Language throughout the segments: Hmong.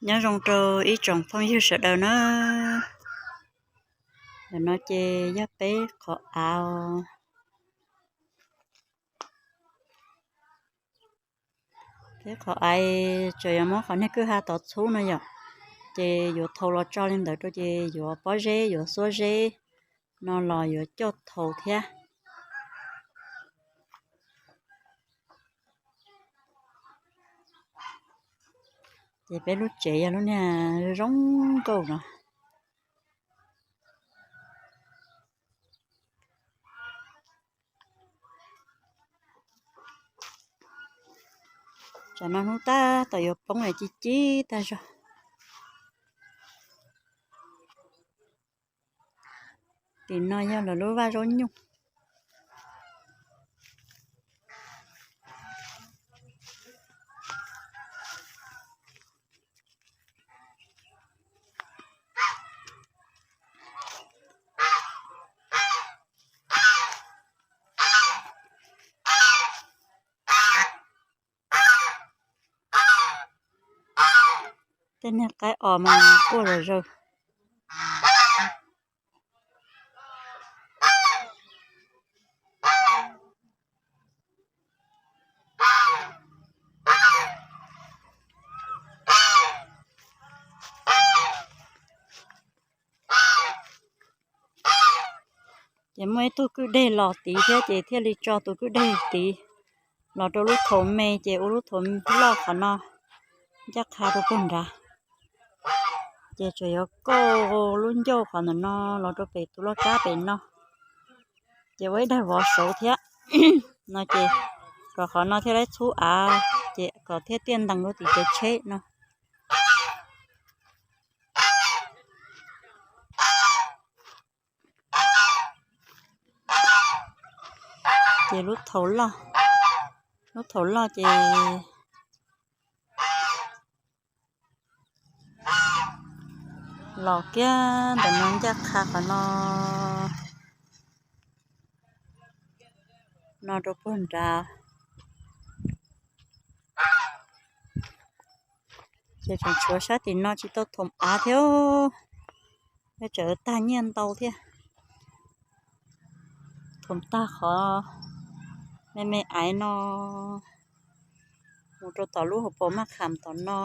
Nyob zoo rau ib tsoom phooj ywg sawv daws na. Ntawm no ces yog peb qhov av. Peb qhov av tseem yuav muab qhov niag kwj ha tov txhub no yom, ces yuav thau los tso li ntawd rau ces yuav pob zeb yuav xuab zeb no los yuav coj thau thiab. Ces peb lub tsev yog lub niag zoo nkauj no. Tsam no hnub tab tom yuav poob es ci ci tag zog. Tim no yog lawv lub vaj zaub nyuj. Tej niag qaib os mas quaj zom zaws. Ces muaj ib tug kwj deg los tid thiab ces thiaj li tso tus kwj deg tid los rau lub thau me ces ua lub thau loj qhov no ncaj qha rau puag nrad. Ces tseem yuav kauj lub ncauj qhov ntawm no los rau pem tus loj kab pem no. Ces ua ib daig vov saud thiab no ces kom qhov no thiaj li txhub av, ces kom thiaj tiaj ntees rau tim kev tsheb no. Ces lub thau loj, lub thau loj ces los kiag ntawm no ncaj qha qhov no, no rau puag nrad. Ces tseem tshuav sab tim no tsis tau thoom av thiab, tseem tag nyiaj ntau thiab. Thoom tag qhov me me aiv no, mus rau tom lub hauv paus maj kham tom no,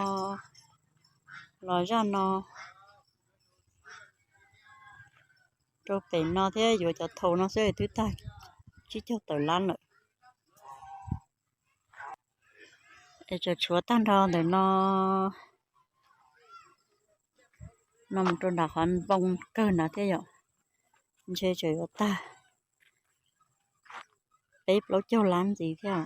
los zaj no, rau pem no thiab yuav cov thau no xwb twb tag tsib caug tawm lab lawm. Es tseem tshuav tag nrho ntawm no, no mus rau nram qhov npoo kawg nrad thiab yom, ntshe tseem yuav tag peb plaub caug lab ntxiv thiab.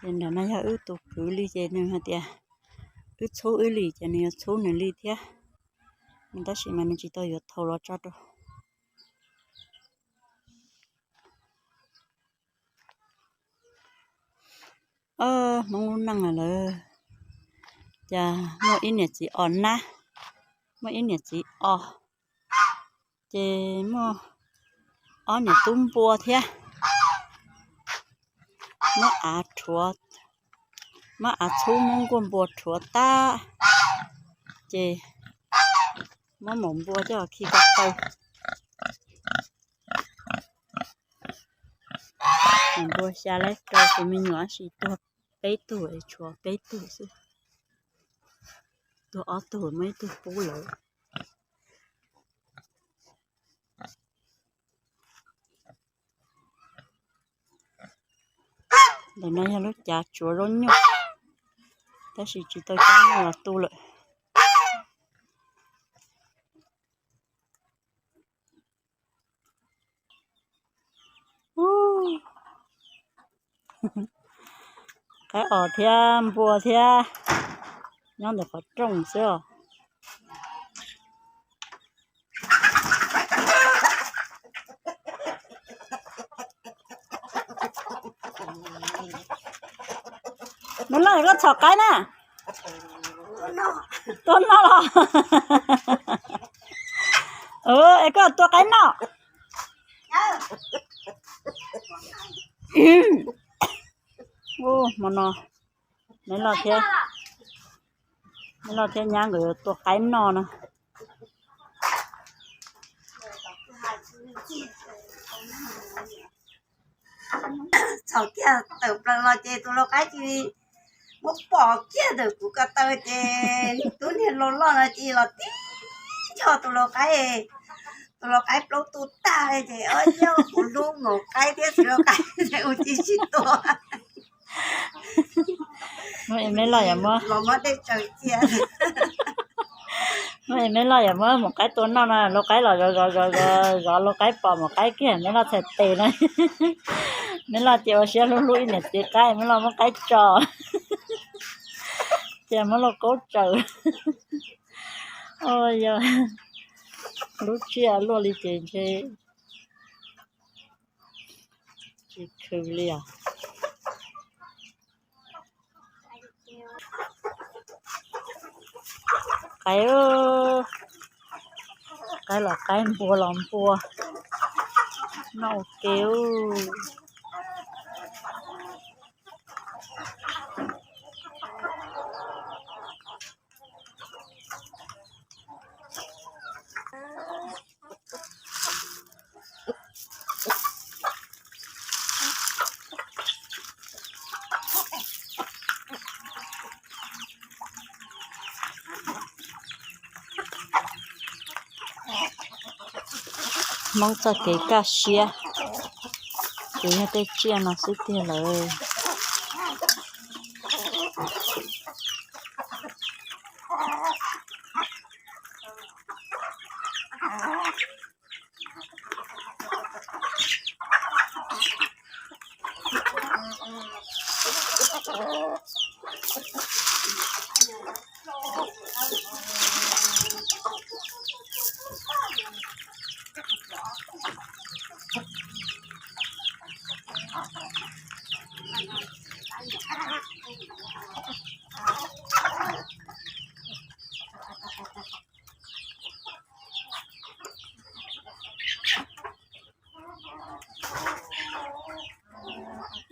Ces nram no yog wb tus kwv li ces nws hais tias wb txhub wb li ces nws yuav txhub nws li thiab, tab sis mas nws tsis tau yuav thau los tso rau. Hmoob lub neej lawm, cas muaj ib niam txiv os nab, muaj ib niam txiv os, ces muaj ob niam tub npua thiab, muab av rhuav, muab av txhub muab nkuaj npua rhuav tag, ces muab maum npua coj khi ko taw. Maum npua xya lab rau tus me nyuam tab sis tuag peb tug, tshuav peb tug xwb, tuag ob tug muaj ib tug pub lawm. Ntawm no yog lub cav tsuav zaub nyuj, tab sis tsis tau cab nyuj los tu lawm. Qaib os thiab npua thiab nyob ntawm qhov rooj xwb os. Maiv Loj, koj txhom qaib na. Tua noj los? Es koj tua qaib noj. Hmo no Maiv Loj thiab, Maiv Loj thiab nyab nkawd yuav tua qaib noj no. Txhom kiag tawm plaws los ces tus lau qaib cia li muab pom kiag ntawm kuv ko taw ces tub niag lau loj no cia li los tib ncho tus lau qaib, tus lau qaib plaub tu tag li ces ob yog kuv lub maum qaib thiab txiv lau qaib ces ua tib si tua. Muab es Maiv Loj yuav muab, los muab dej tsaws cia. Muab es Maiv Loj yuav muab maum qaib tua noj no, lau qaib los zov zov zov zov zov lau qaib pom maum qaib kiag Maiv Loj txhais tes na. Maiv Loj ces ua siab hlub hlub ib niam txiv qaib, Maiv Loj muab qaib tso, ces muab lauj kaub tsaws. Yog lub tsiaj luaj li ces ntshe tsis khw li os. Qaib, qaib los qaib, npua los npua, noj ua ke. Hmoob txoj kev kaj siab ces yog tej tsiaj no xwb tiag lawm.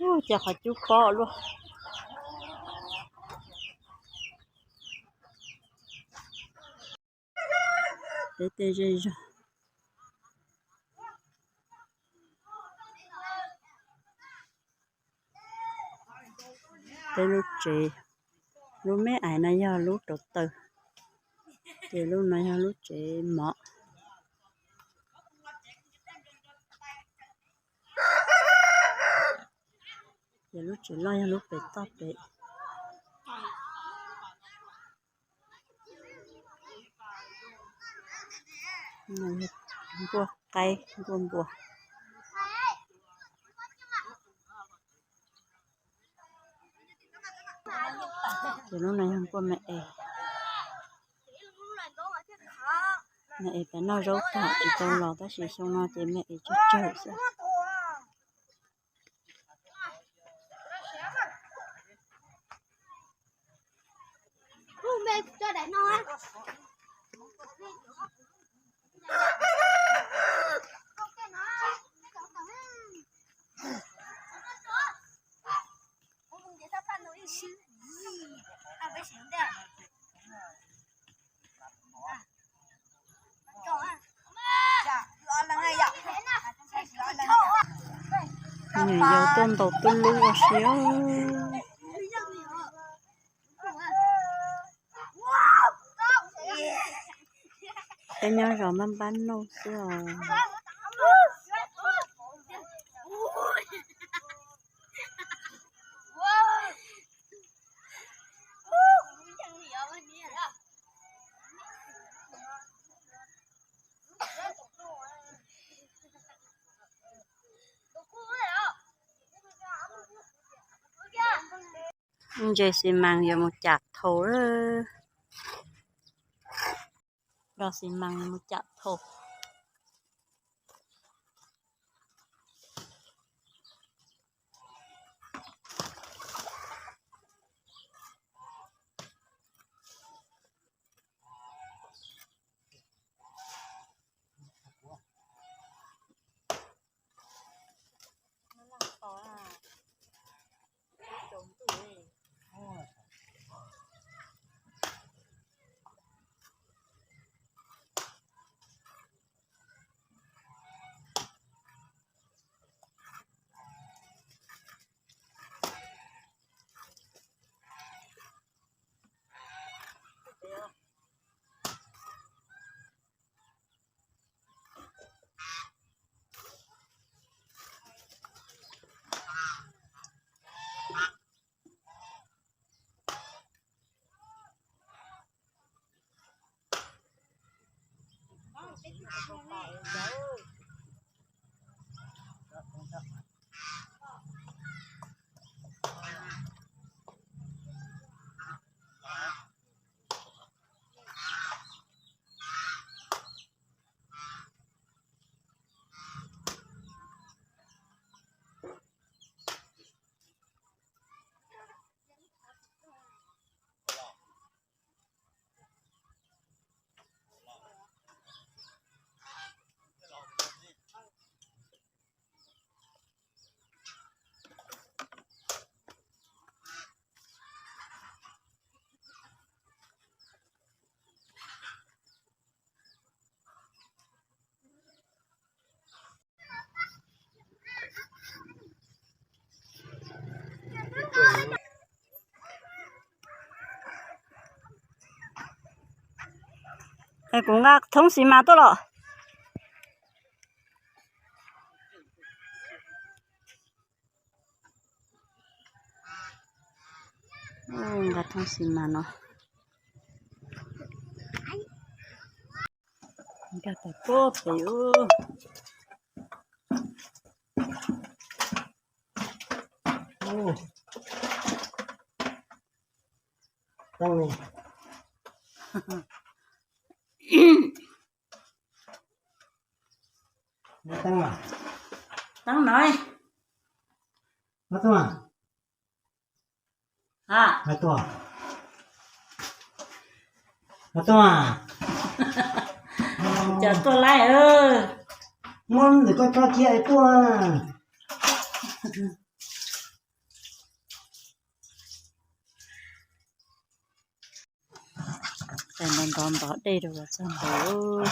Ua cas qhov cub pob luaj. Peb tej zej zog, peb lub tsev, lub me ais no yog lub rauv taws, ces lub no yog lub tsev mov. Ces lub tsev loj yog lub pem toj pem. Nkuaj qaib nkuaj npua. Ces lub no yog nkuaj me es. Me es pem noj zaub tag tsis tau los tab sis xyoo no ces me es tsawg tsawg xwb. Nws yau tuaj ntaus tuj lub ua si. Peb nyob zos npab npab noj xwb os. Ntses xi mas yuav mus cam thaum. Rau xi mas mus cam thaum. Es kuv nqa thoob xis mas tuaj los. Nqa thoob xis mas no. Nkag tau puag pem. Teeb no, tuaj, tuaj, tuaj, cas tuaj laij, muab ntawm koj tso cia es tuaj. Tais nrov nrov nrov dej rau los txog ntua.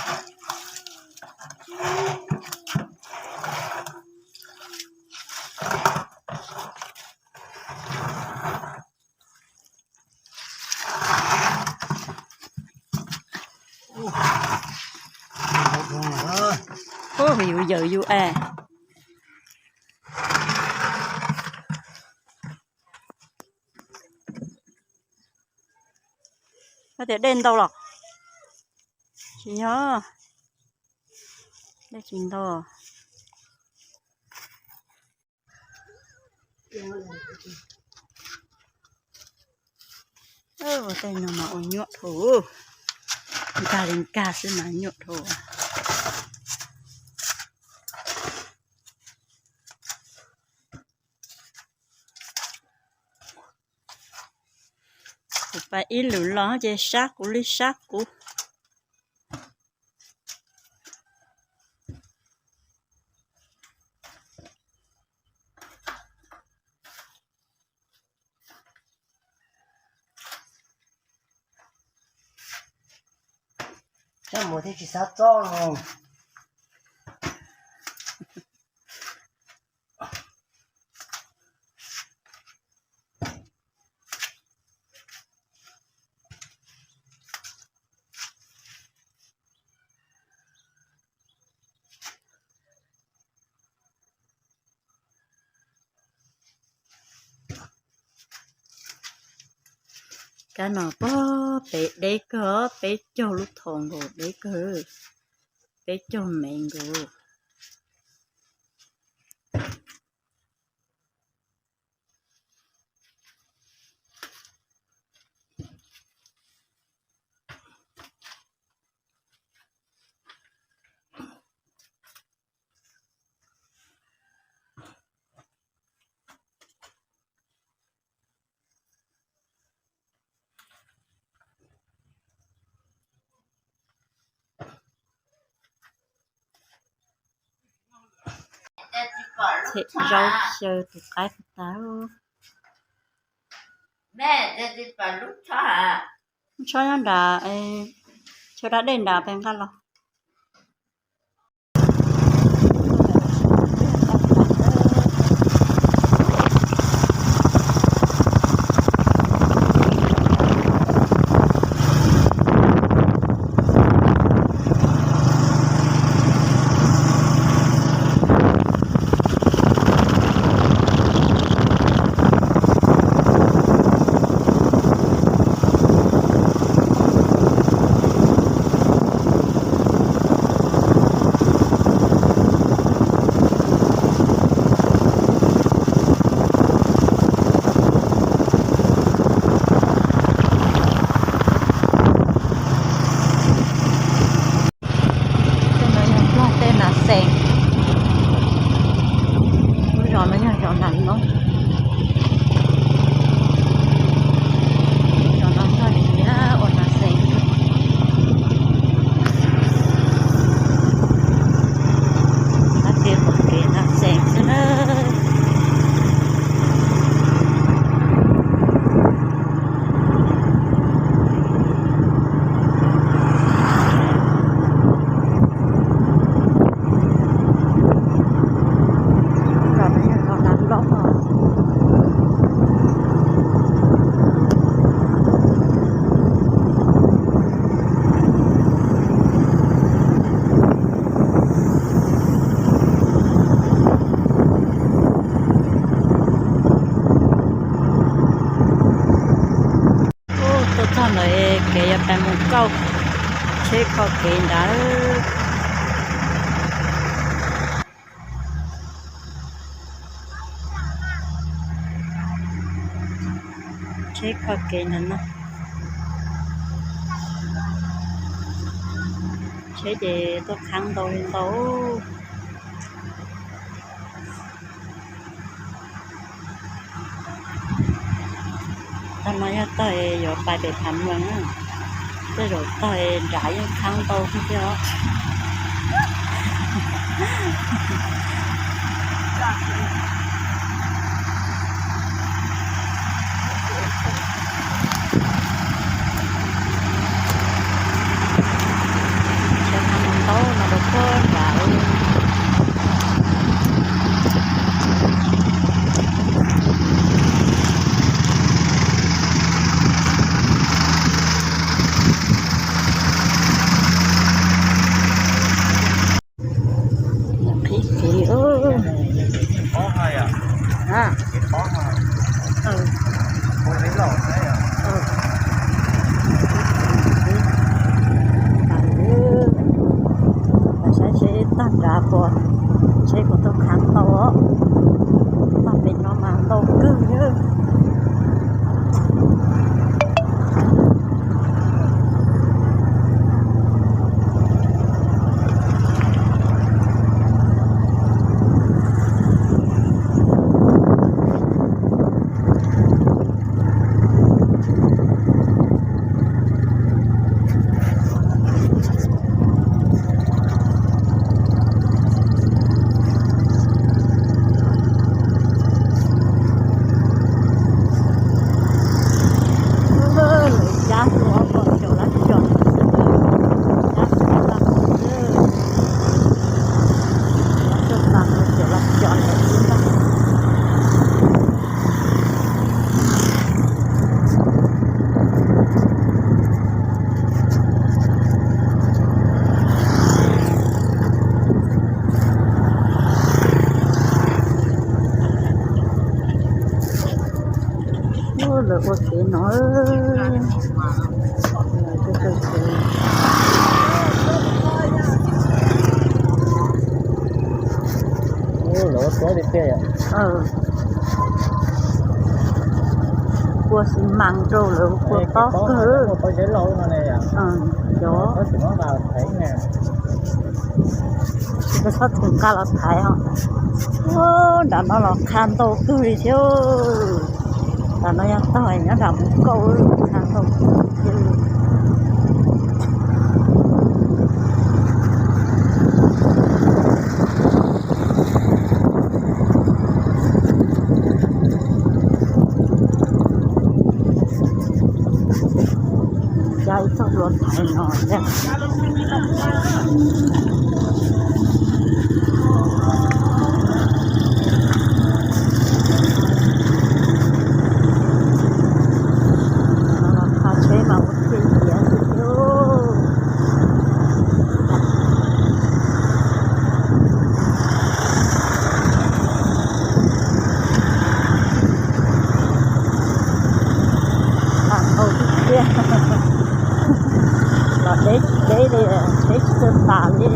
Ub, yus yawm yus es. Koj tias dej ntau los? Tsis yog, dej tsis ntau. Ua tej no mas ua nyuaj dhau, nkag li nkag xwb mas nyuaj dhau. Kuv pais ib lwm los ces sab kuv li sab kuv. Coj mus thiaj tsis xav txob no. Kab no pog peb deb kawg, peb caug lub thom nkaus deb kawg, peb caug mev nkaus. Them zaub xyaw tus qaib tas. Tshob nyob nrad, tshob dab dej nrad peb nqa los. Tej no yog Nplog tej nas xees. Lub zos no yog zos Nas Loob. Zos no yog li ua nas xees. Ab, kev pom kev nas xees xwb na. Los no yog zos Nas Loob no. Mus kauj, tsheb kho kev nrad. Tsheb kho kev ntawm no, tsheb ces tuaj qhab ntau li ntau. Tag no yog tag yuav pais pem Phav Muas na. Tej zaum tag nrad yeej qhab ntau thiab thiab os. Sawv qhab ntau no rau puag nrad. Qhib kev. Saib seb tag nrad puas, seb puas tau qhab ntau os. Tag pem no mas ntau kawg. Lawv cab hlo kom caum lab cos xwb, cab tsis tau lab xwb, cab tsis tau lab cos lawm xwb ntag. Lawv ua kev no, lawv ua tsuab tiag tiag. Ua xi mas rau lawv ua tob kawg. Tsis txhob tus nqa los thaiv os. Nram no los qha ntau kawg li thiab. Nram no yog tog nyob nram mus kauj qha ntau kawg li. Cab ib txoj hlua thaiv no thiab. Qha tsheb mas ua kiag tiav xwb thiab. Ntau tiag tiag. Los deb tsis deb li, deb tsis txawj tas li.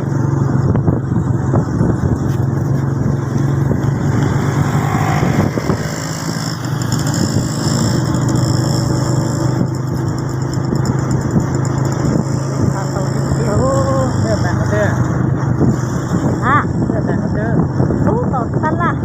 Ub, tau tab laj.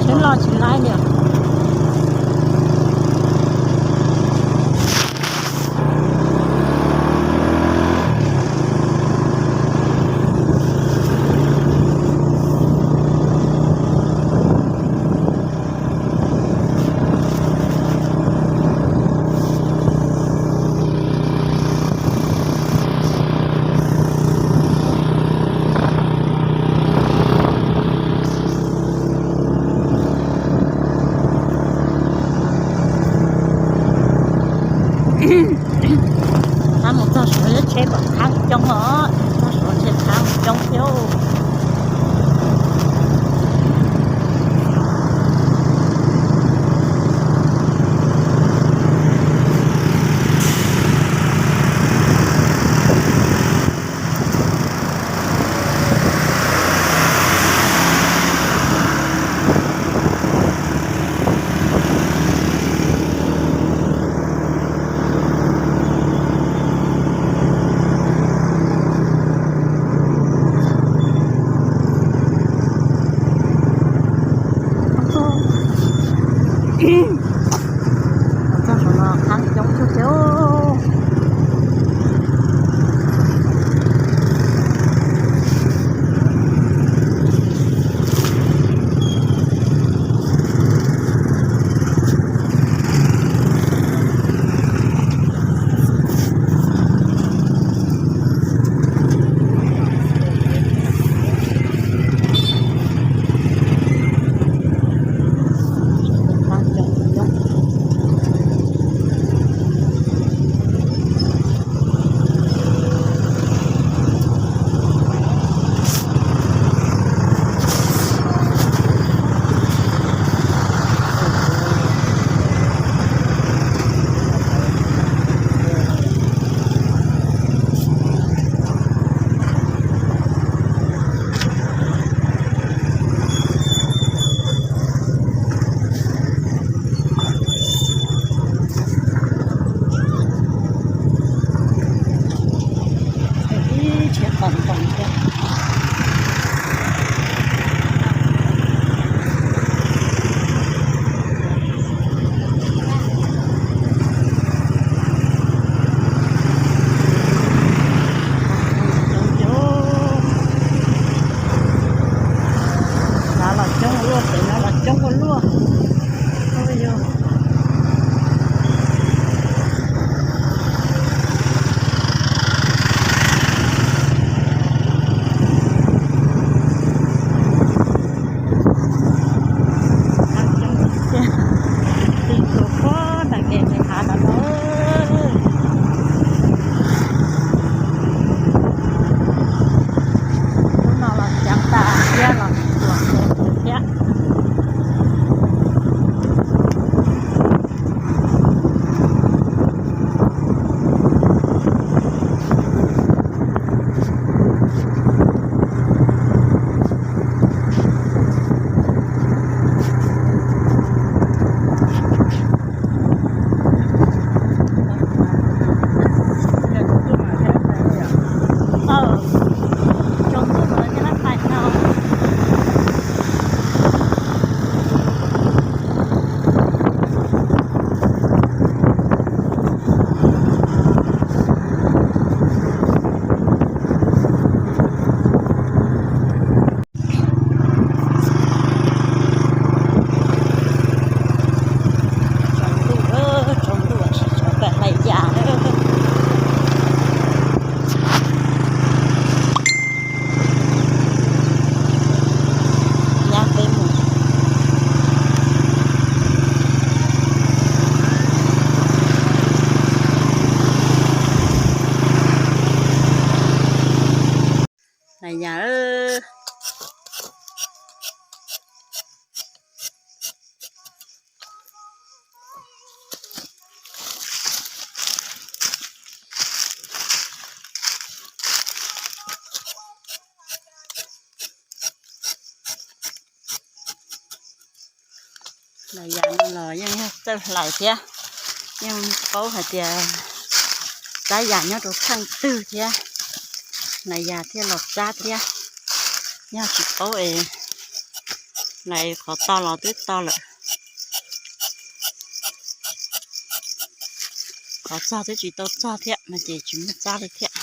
Tsheb loj tsis laib li. Qab mus txog suav tsheb pom qab coob os, txog suav tsheb qab coob thiab. Txog saum no qab coob tshaj thiab. Ib tsheb qos ntoos thiab. Nav los coob ua luaj, pem no los coob ua luaj. Ua yog Tig tus pob ntawm kev ntxhais hav ntawd na. Lub no los ceev tas thiab los tuam tus thiab. Tsaus ntuj, tsaus ntuj tsis tshua pom hlais yas. Nyab peb mus. Hlais yas. Hlais yas no los yeej yog txawj hlais thiab, yeej paub hais tias tsab yas nyob rau theej twg thiab, hlais yas thiaj los tsab thiab. Yog tsis paub es lawv qhov tog los twb tog lawm, qhov txog twb tsis tau txog thiab no ces tsis muaj txaj li thiab.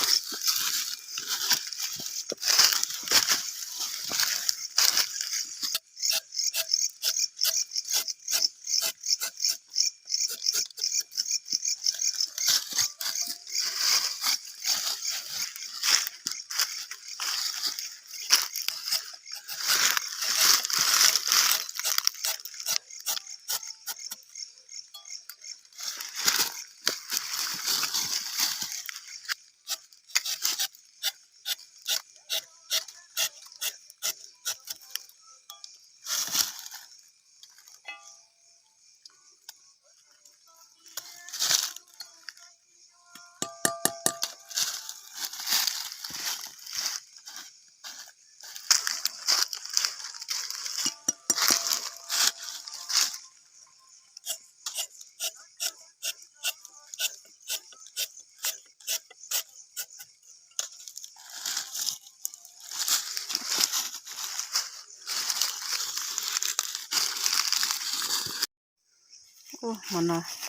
Ub,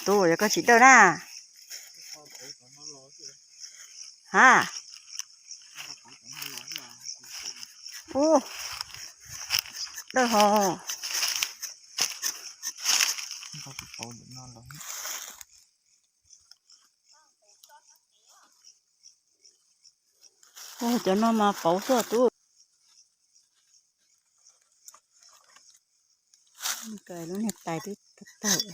tus yog koj tsis dawj na. Ha. Ub, dawj hos. Ub, cov no mas pauv xwb tub. Lub niag tais twb tawg.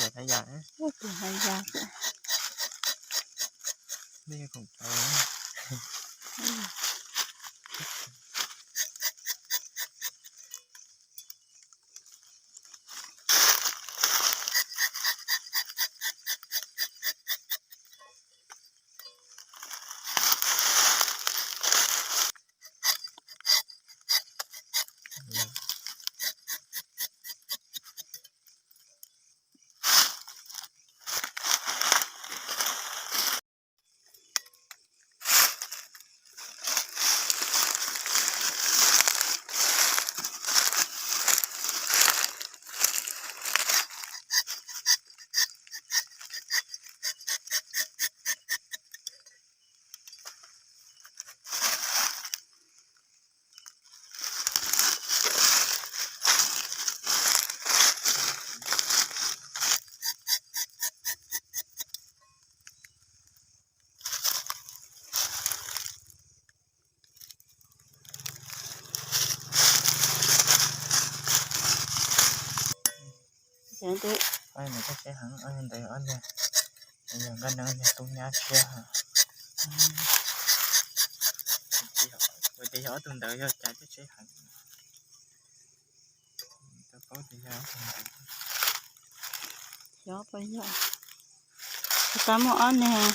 Tus haj yam, nej khoom tau. Ob niag ntawd, ob niag tub nyab tshiab. Kuv tias yog ob tug ntawd yog cas twb tseb heev. Xyov puas yog, tsis tau muaj ob niag.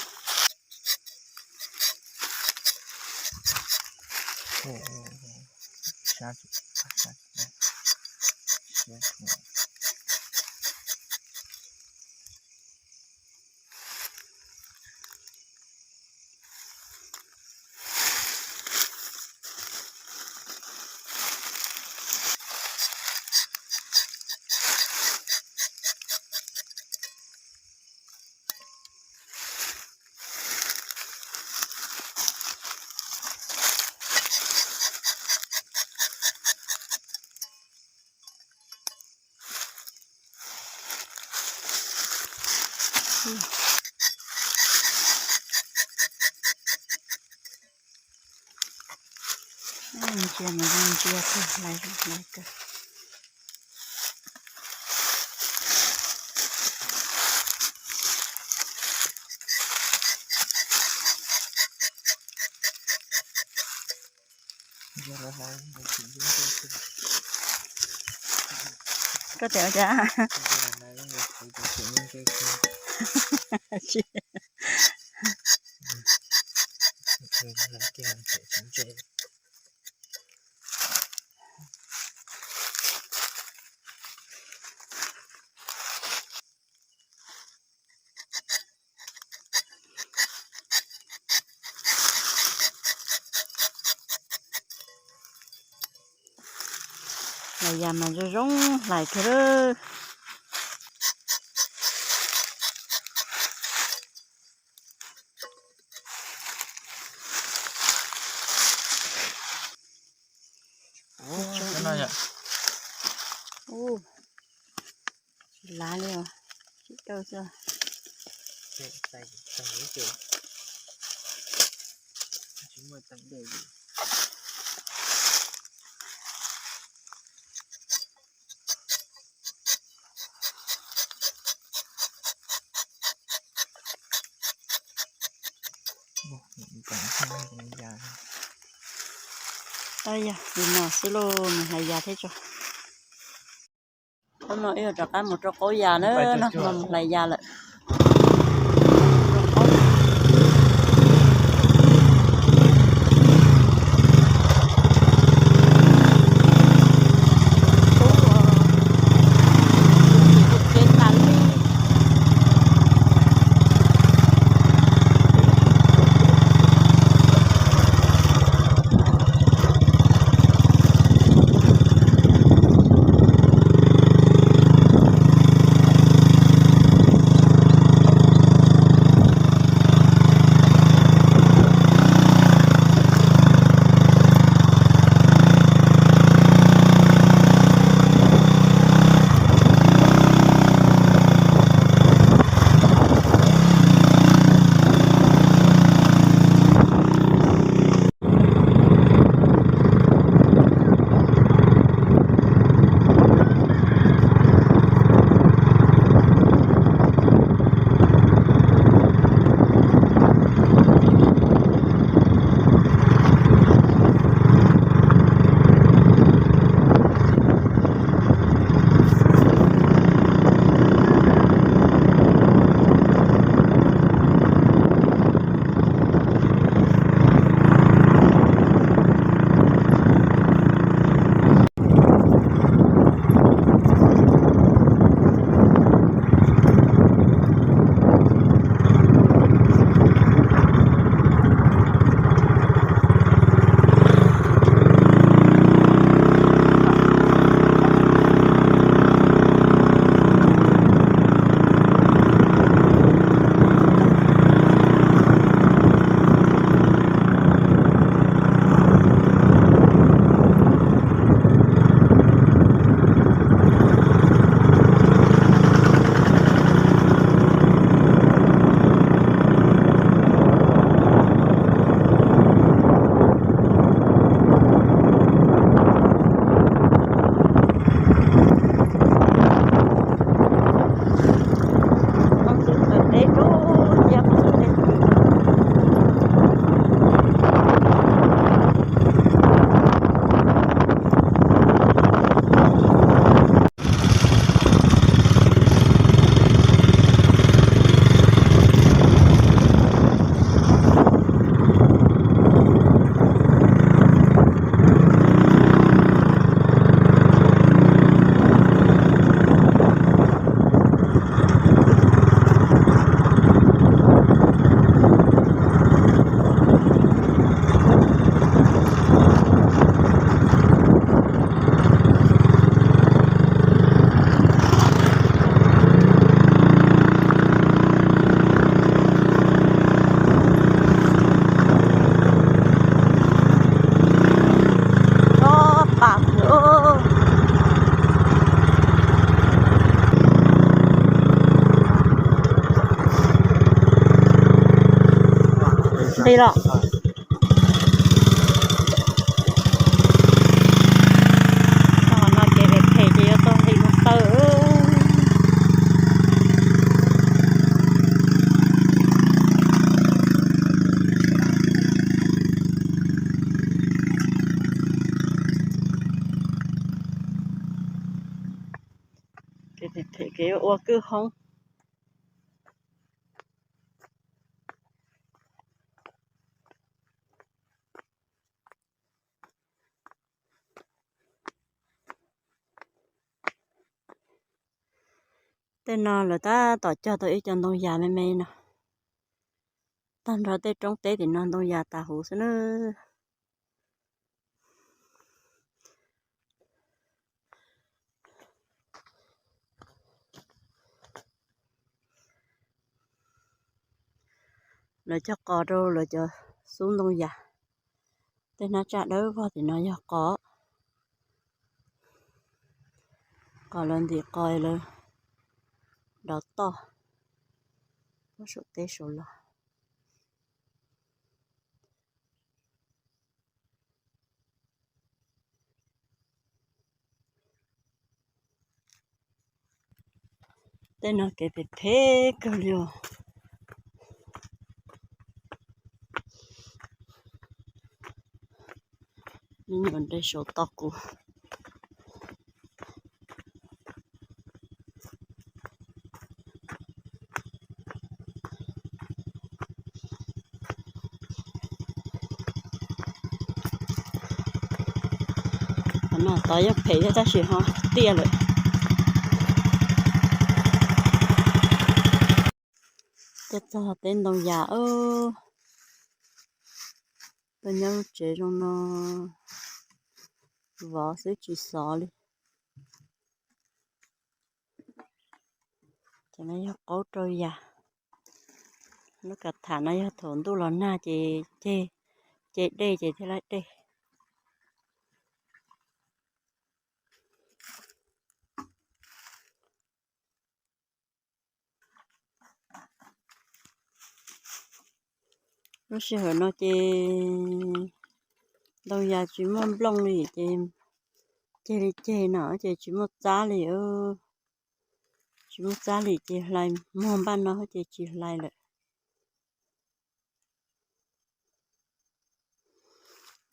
Ntsia nws zoo ntsia kawg, hlais zoo hlais kawg. Koj tias ua cas? Hlais yas mas zoo zoo hlais kawg lawm. Ub, tsis lav li os, tsis tau xwb. Yog li no xwb lauj, mus hlais yas thiab tso. Hnub no wb yuav rov qab mus rau qaub yas na, no mus hlais yas lawm. Nqis los. phem kev ua kwj hoob. Tej no lawv tab tom cog tau ib co ntoo yas me me no, tag nrho tej roob teb tim no ntoo yas tas huv xwb na. Lawv cog qos rau lawv cov xub ntoo yas. Tej hnab tsaj dawb vog tim no yog qos, qos lawv ntim qos lawv dov toj puag saum teb saud los. Tej no kev phem phem kawg li os. Me nyuam nres saud tos kuv. Qhov no tod yeej phem thiab tab sis ho tiaj lawm. Cog txog teb ntoo yas, tuaj nyob lub tsev zoo no vov xwb tsis xov li. Ces no yog qaub rau yas. Lub kav tham no yog thaum ntuj los nag ces ceg, ceg dej ces thiaj li dej. Lub sij hawm no ces ntoo yas tsis muaj nplooj li ces ceg li ceg no ces tsis muaj txab li. Tsis muaj txab li ces hlais muag npaj no ces tsis hlais lawm.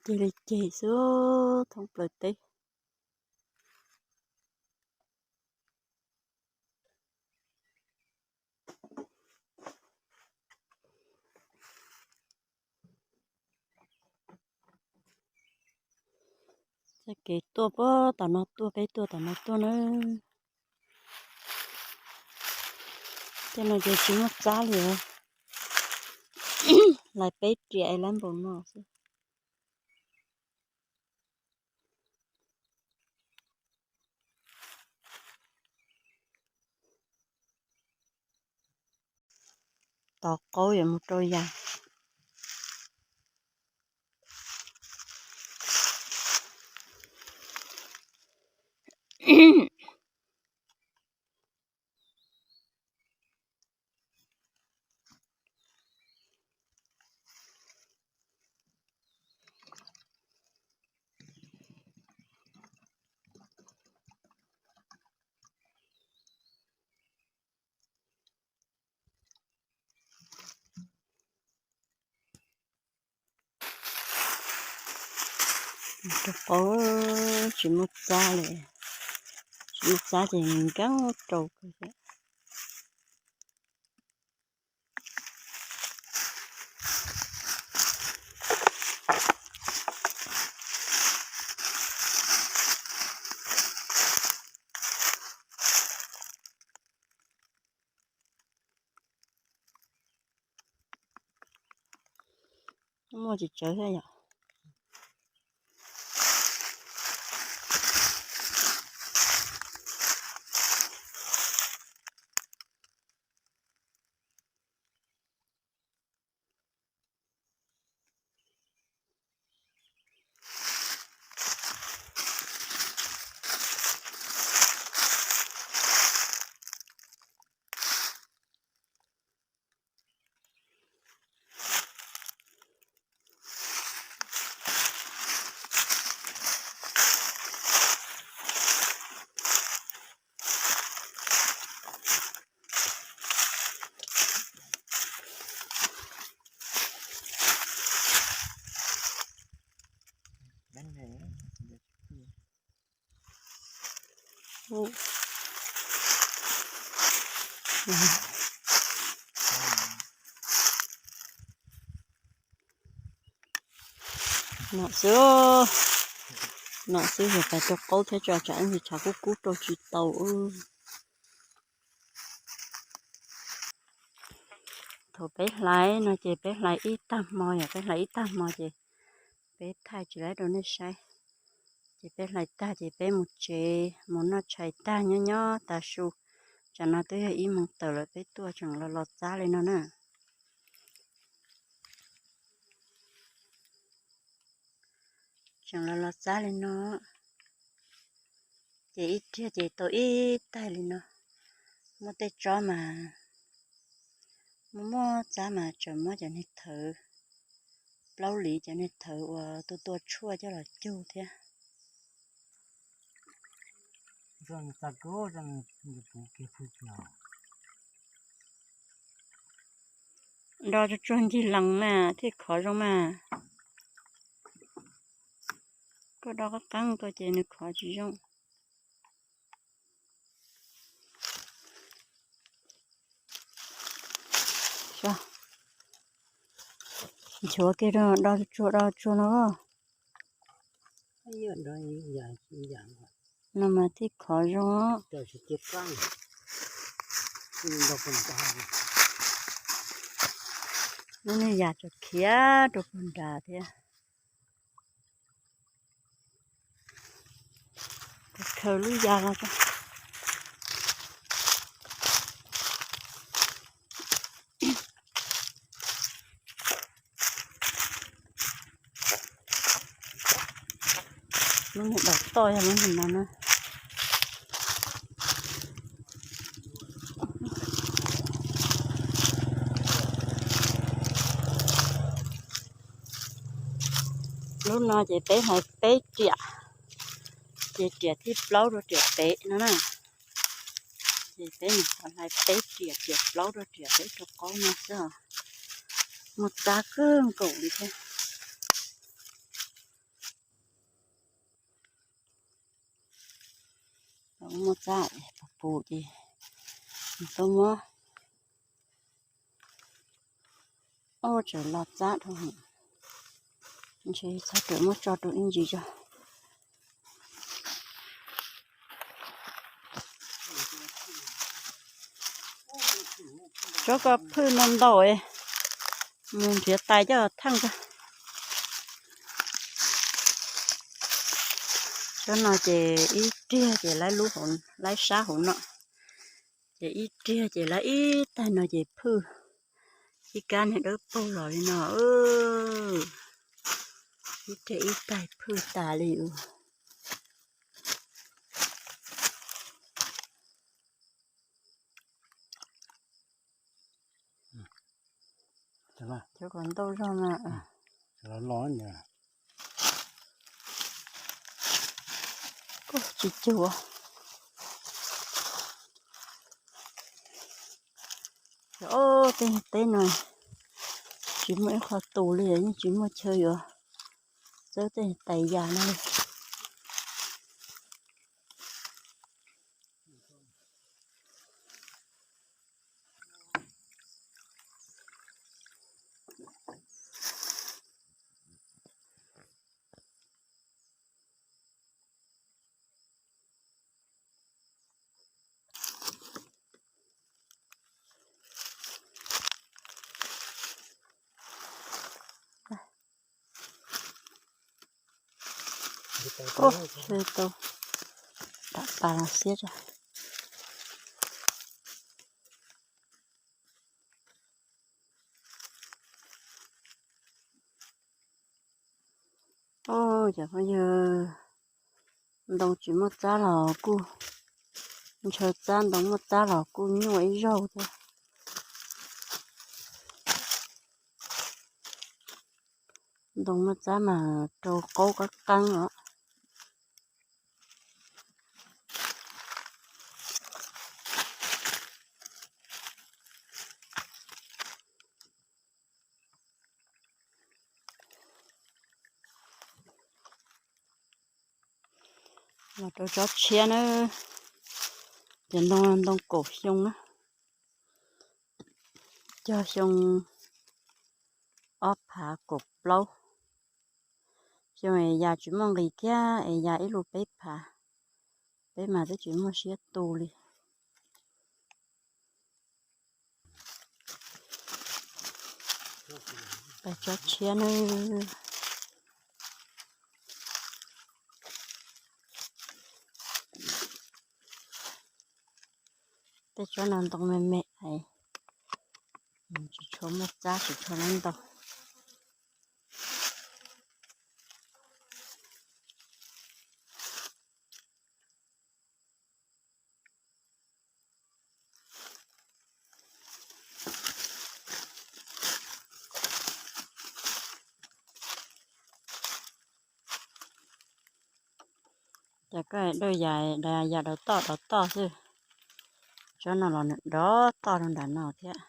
Ceg li ceg xwb thoob plaws teb. Txoj kev tuaj puag tom no tuaj, peb tuaj tom no tuaj na. Tej no ces tsis muaj txab li os. Hlais peb riam es lab npaum no xwb. Tov qaub yuav mus rau yas. Rau qaub tsis muaj txab li, tsis muaj txab ces nkeeb rau kawg thiab. Muaj tsis tsawg thiab yom. No xwb, no xwb yog pais rau qaub thiab tso tsam ib ntsis tshav kub kub rau tsis tau. Thaum peb hlais no ces peb hlais ib tag hmo, yog peb hlais ib tag hmo ces peb thaij tsis laib rau nej saib. Ces peb hlais tag ces peb mus tsev mus noj tshais tag nyob nyob tas su. Tsam no twb yog ib moos tawm lawm peb tuaj tseem los los txab li no na. Tseem los los txab li no, ces ib riag ces tau ib taig li no. Muaj tej tsob mas muaj muaj txab mas tseem muab cov niag thawv, plaub liv cov niag thawv uas tua tua tshuaj coj los cug thiab. Do tsuag tsuag ncig lees mas thiaj khov zoo mas. Koj do qab qeeb koj ces nws khov tsis zoo. Nchuav kiag do tsuag do tsuag no. No mas thiaj khov zoo. Lub niag yas tseem khiav rau puag nrad thiab. Khaws lub yas los. Lub niag daus toj yog lub niag no na. Lub no ces peb hais peb riam, ces riam thib plaub rau riam pem no na. Ces peb mus xav hlais peb riam, riam plaub rau riam peb rau qaub no xwb os. Muaj txab kawg nkaus li thiab. Muaj txab puv puv ces tuaj muab. Ub, tseem los txab dhau heev, ntshe txhob rawm muab tso rau ib ntsis tso. Tsob ko phwj ntau ntau, mus nrhiav tais coj theej kawg. Tsob no ces ib riag ces laib lub hauv, laib sab hauv no, ces ib riag ces laib ib taig no ces phwj ib kab niag dawb paug los li no. Ib riag ib taig phwj tas li. Cov kom ntau zog mas. Tsis cuag. Ob, tej teb no tsis muaj ib qho tus li, yeej tsis muaj chaw yuav txawb tej tais yas no li. Ub, tau dam pas los xiab tso. Ub, cov phooj ywg, ntoo tsis muaj txab los kuj, ntshaw txab ntoo muaj txab los kuj nyuaj ib zaug thiab. Ntoo muaj txab mas rau qaub qab qeeb os. Los rau tsob tshiab na, cov ntoo ntoo kaum xyoo na. cog xyoo ob phav kaum plaub. Xyoo es yas tsis muaj nqis kiag es yas ib lub peb phav, peb mas twb tsis muaj siab tu li. Pais tsob tshiab na. Tej tsob no ntoo me me, tsis tshua muaj txab, tsis tshua muaj ntau. Ces koj dawj yas, yas dov toj dov toj xwb. Tsob no los nws dov toj rau nram no thiab.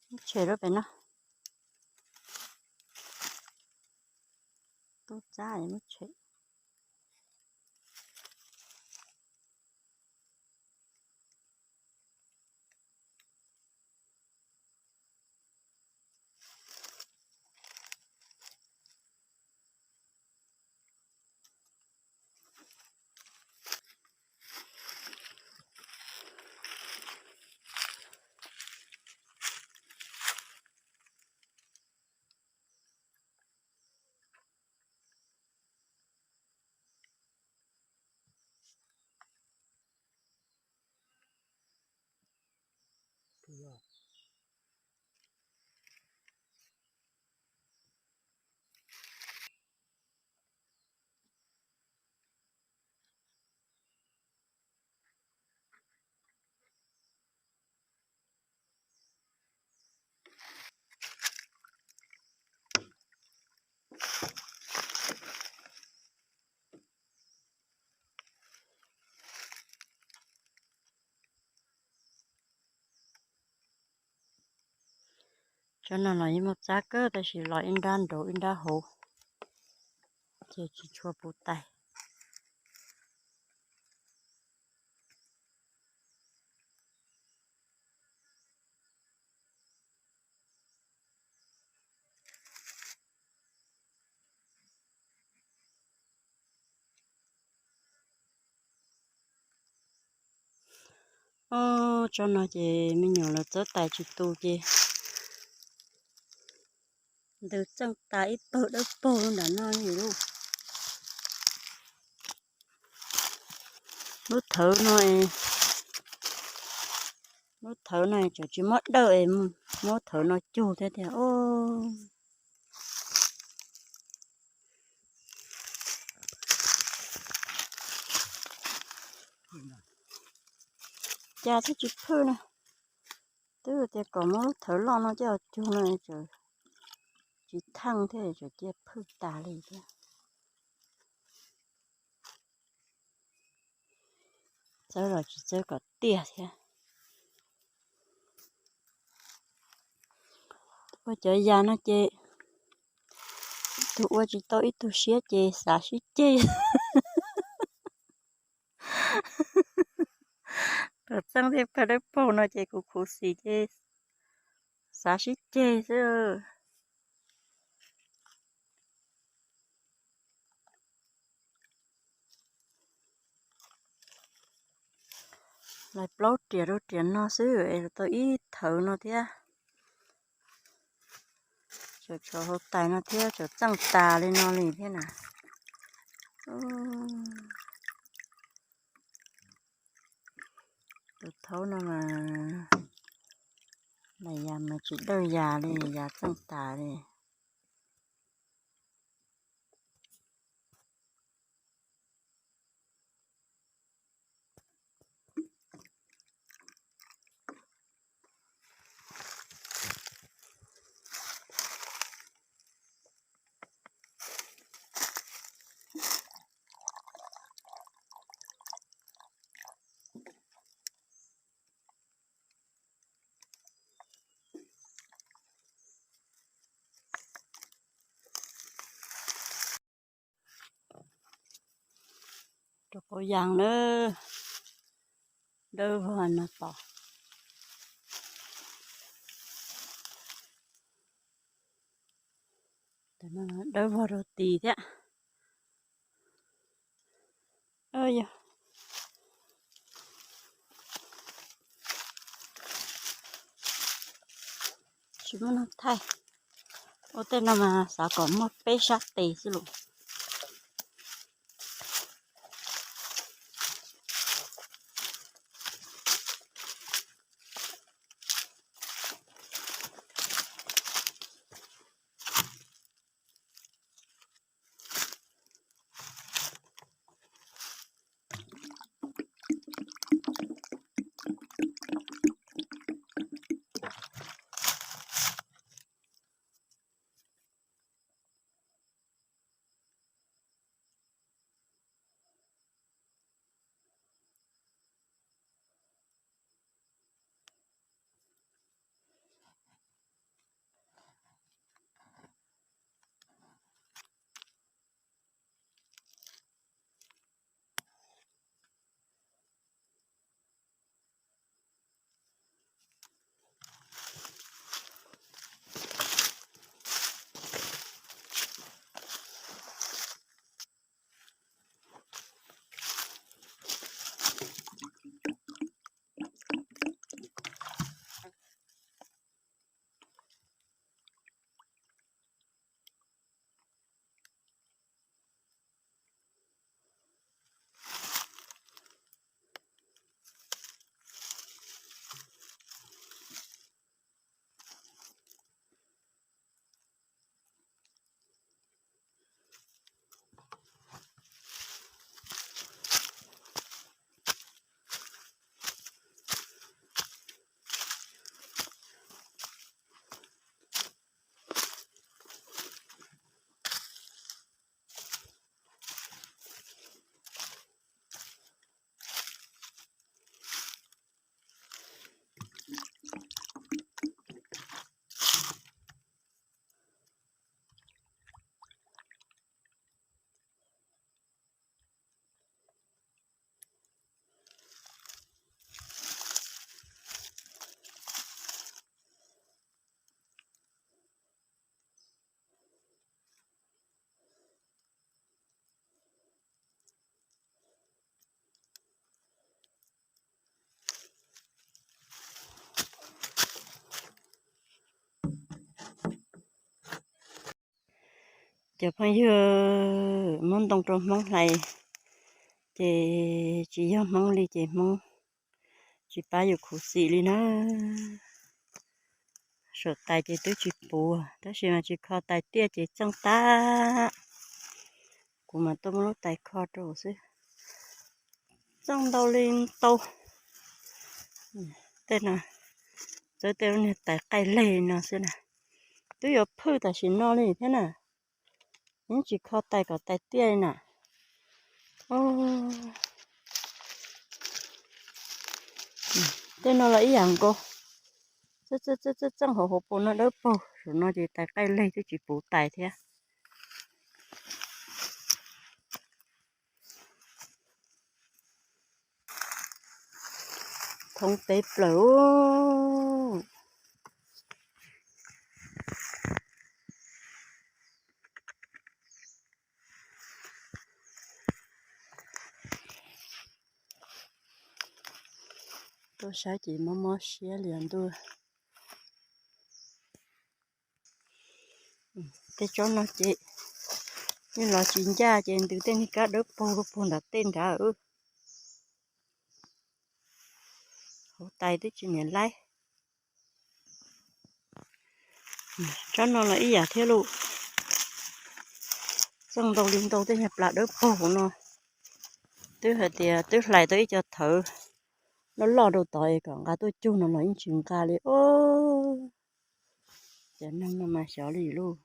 Muab tshem lub pem no. Tub txab muab tshem. Tsob no los yeej muaj txab kawg tab sis los ib nrab nraud ib nrab hauv, ces tsis tshua puv tais. Ob, tsob no ces me nyuam lawv txawb tais tsis tu ces ntws txeej tas ib pawg dawb paug nram no li lauj. Lub thawv no, lub thawv no tseem tsis muab dawj es muab thawv no cug thiab tiag. Cas thiaj tsis phwj na. Twb tias kom muab lub thawv loj no coj cug no tseem tsis theej thiab tseem cia phwj tas li thiab. Txawb los tsis txawb kom tiaj thiab. Ua cov yas no ces ib tug ua tsis tau ib tug siab ces xav sib ceg. Tus txeej thiaj pawg dawb paug no ces kuv khuv xim ces xav sib ceg xwb. Lawv plaub riam rau riam no xwb es tau ib thawv no thiab. Tseem tshuav hauv tais no thiab, tseem txeej tas li no li thiab na. Tus thaub no mas, yas mas tsis dawj yas li, yas txeej tas li. Rau qau yas na, dawb vog no tos. Dawb vog rau tid thiab. Yog tsis muaj neeg thaij. Ua tej no mas xav kom muaj peb sab tes xwb los. Cov phooj ywg, muab ntoo rau Hmoob hlais ces tsis yog Hmoob li ces Hmoob tsis pab yus khuv xim li na. Saum tais ces twb tsis puv, tab sis mas tsis kho tais tiaj ces txeej tag. Kuv mas tuaj muab lub tais kho rau xwb. Txeej ntau li ntau. Tej no, txawb tej lub niag tais qaij leg no xwb na. Twb yuav phwj tam sim no li thiab na. Yeej tsis kho tais kom tais tiaj li na. Tej no los ib yam nkaus. Txeej hauv hauv paus no dawb paug, saum no ces tais qaij leg twb tsis puv tais thiab. Thoob peb plaws. Tuaj saib ces mob mob siab li ntuj. Tej tsob no ces yeej los tsis ncaj ces ntws tej niag kab dawb paug rau puag nram tej nrad. Hauv tais twb tsis niam laib. Tsob no los ib yam thiab lauj. Txeej ntau li ntau tej niag plas dawb paug hauv no. Twb hais tias twb hlais tau ib co thawv loj loj rau tod es kom nqa tuaj cug no los yeej tsis nqa li os. Cov neeg no mas xyov li lauj.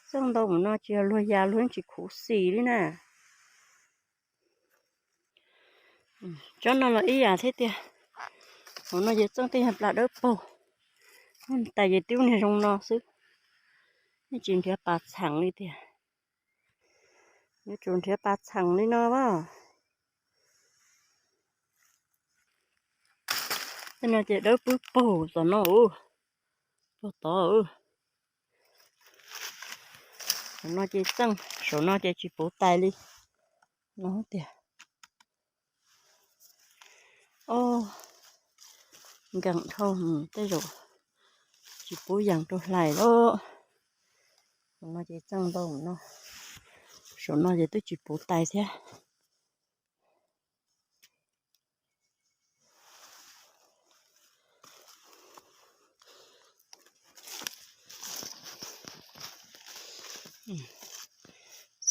Txeej ntau mus no tsis yog luag ya luag yeej tsis khuv xim li na. Tsob no los ib yam thiab tiag. Hauv no ces txeej tej yog plas dawb paug. Tais ces twb niag zoo no xwb, yeej tsis nrhiav pas txheem li tiag. Yuav tsum nrhiav pas txheem li no as. Tej no ces dawb pwb paug tom no, paug tod. Saum no ces txeej, saum no ces tsis puv tais li no tiag. Nkees dhau, tej zaum tsis pub yees rau hlais lawm. Saum no ces txeej ntau no, saum no ces twb tsis puv tais thiab.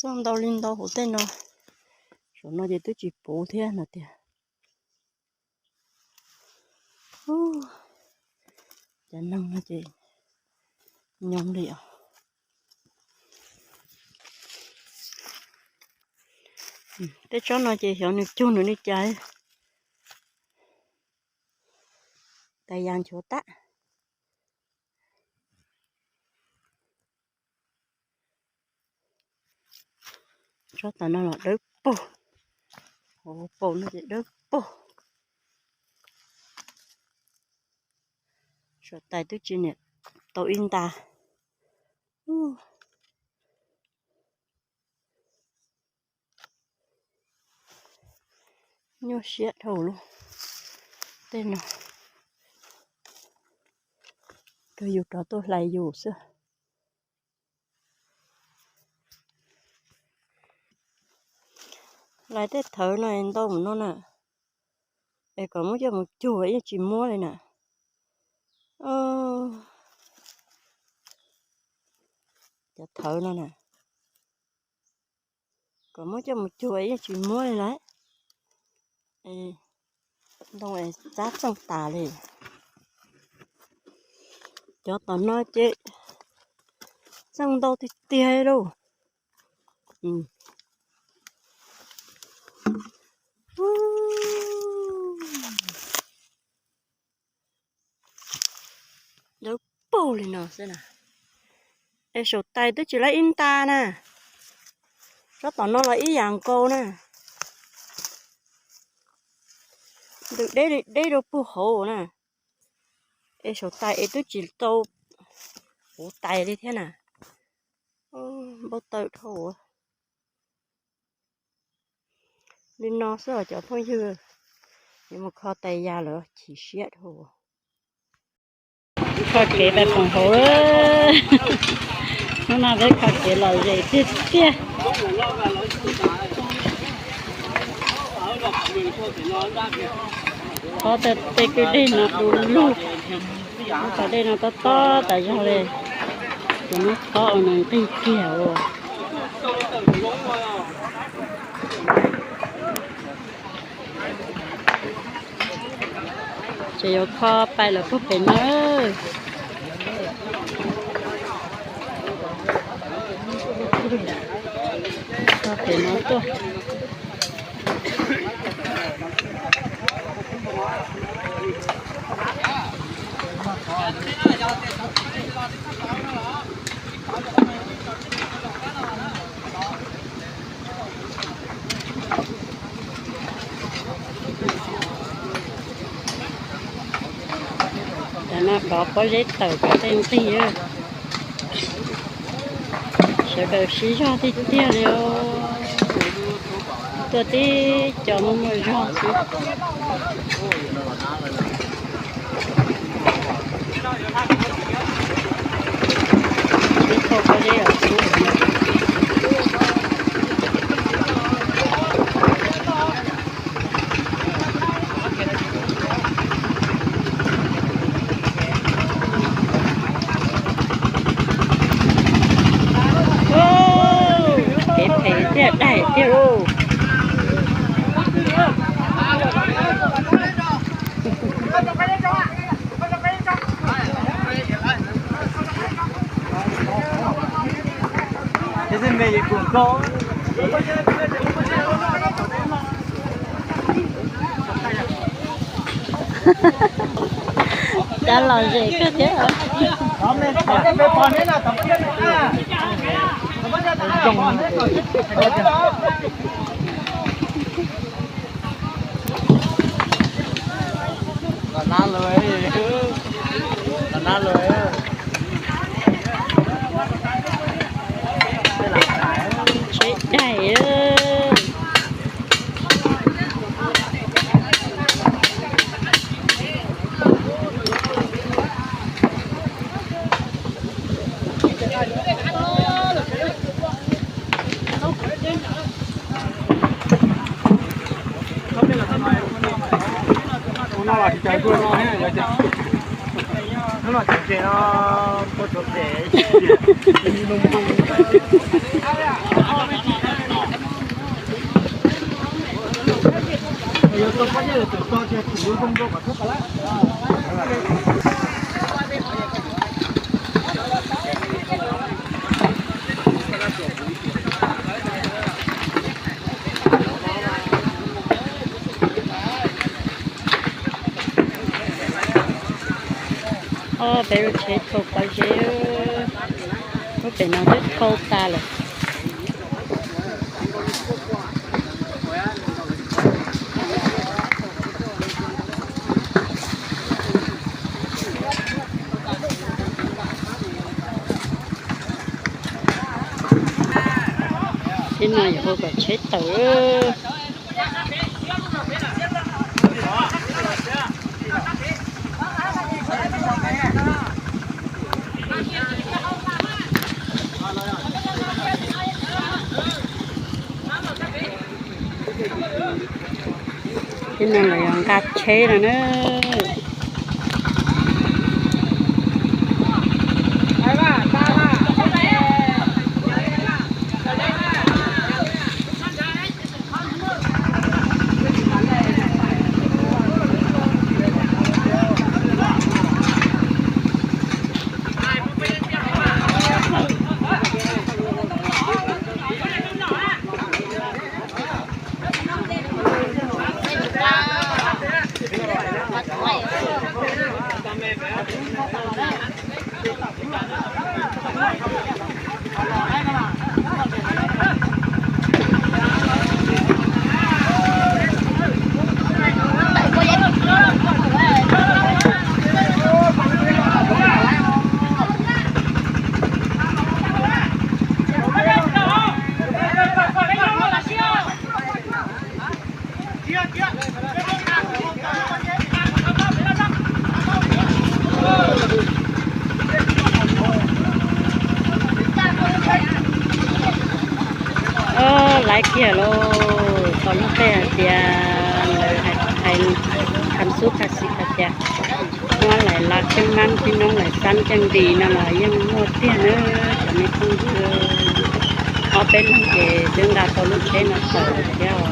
Txeej ntau li ntau hauv tej no, saum no ces twb tsis puv thiab no tiag. Cov neeg no ces nyob li os. Tej tsob no ces xyov nws cug nws li cas, tais yas nchuav tag. Tsob tom no los dawb paug, hauv paus no ces dawb paug. Saum tais twb tsis niam tau ib nta. Nyuaj siab dhau lawm tej no, rau yus rov tuaj hlais yus xwb. Hlais tej thawv no ntau mus no na, es kom muab coj mus cuag yeej tsis muab li na. Cov thawv no na, kom muab coj mus cuag yeej tsis muab li lawm. Ntoo es txab txeej tas li. Cov tom no ces txeej ntau tiag tiag lauj. Dawb paug li no xwb na. Es saum tais twb tsis laib ib nta na. Tsob tom no los ib yam nkaus na. Ntws deb li deb rau puag hauv na. Es saum tais es twb tsis tau puv tais li thiab na. Npau taws dhau. Li no xwb os cov phooj ywg, yuav mus kho tais yas lawm chim siab dhau. Kho kev pais poom hauv. Hnub no peb kho kev lom zem tiag tiag. Qhov tej kwj deg no du lug, qhov dej no tob tob tas zog li. Tus nub tob ua nws nqig kiag ua. Ces yuav kho pais lawm puag pem no. Kho pem no tuaj. Cov no dov pob zeb tawm cov tej nqig. Sawv daws sib zog tiag tiag li os. Tuaj tib co muaj muaj zog xwb. Sib thauj pob zeb os. Kev phem thiaj daig thiab lauj. Cov lom zem kawg thiab. Tsheb daig. Ob peb lub tsheb thauj pob zeb, lub pem no twb thauj tas lawm. Tsheb no yuav ua kom tsheb tawm. Tsheb no los yog nqa tsheb no na. Laiv kiag lauj, tau lub teb hais tias lawv hais kham xub kham xis hais tias muab lais la ceeb maab ceeb noob lais xab ceeb nti no los yeej muaj tiag nawb cov me phooj ywg. Ob peb leeg ces twb nqa tau lub tsheb no tawm lawm thiab os.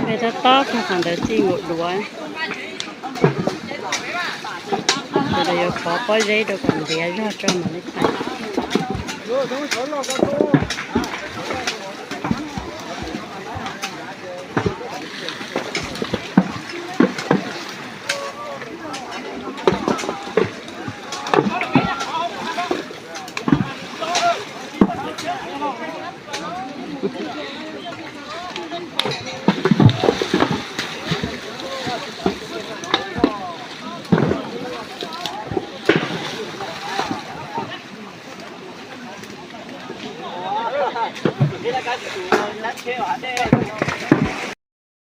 Peb tab tob kiag qhov ntawd txij nkaus duav. Sawv daws yuav pov pob zeb rau kom ntiav zog tso mam li pais.